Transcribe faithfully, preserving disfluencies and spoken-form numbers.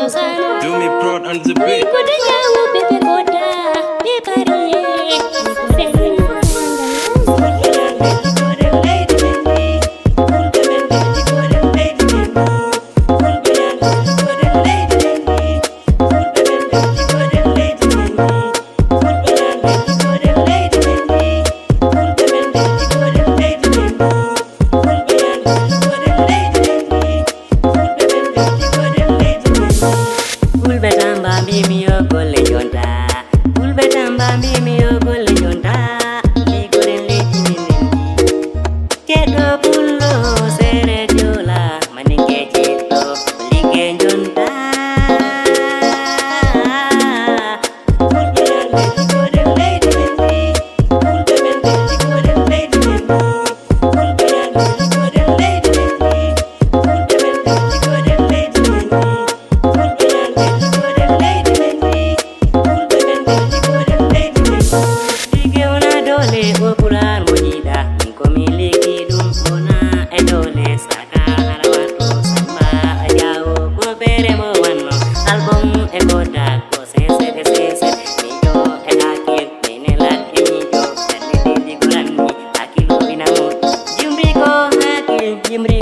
Doomy Prod on the beat. Fulɓe Tamba mbimi yo golle jonta. Fulɓe Tamba mbimi yo golle jonta. Liggoɗen leydi men ndi. Ceɗɗo pullo sere jola. Maninke ceɗɗo ligge jonta. Ligge wona doole, o Qur'an mo jiiɗa. Min ko mi liggi ɗum wona e doole. Saka hara wato samba a jawo ko bere mo wanno. Album e kota ko sense e sense. Mijo e hakil, mi nelat e mijo. Kalli ɗiɗi goranmi, hakilo ina mo. Jimri ko hakil, jimri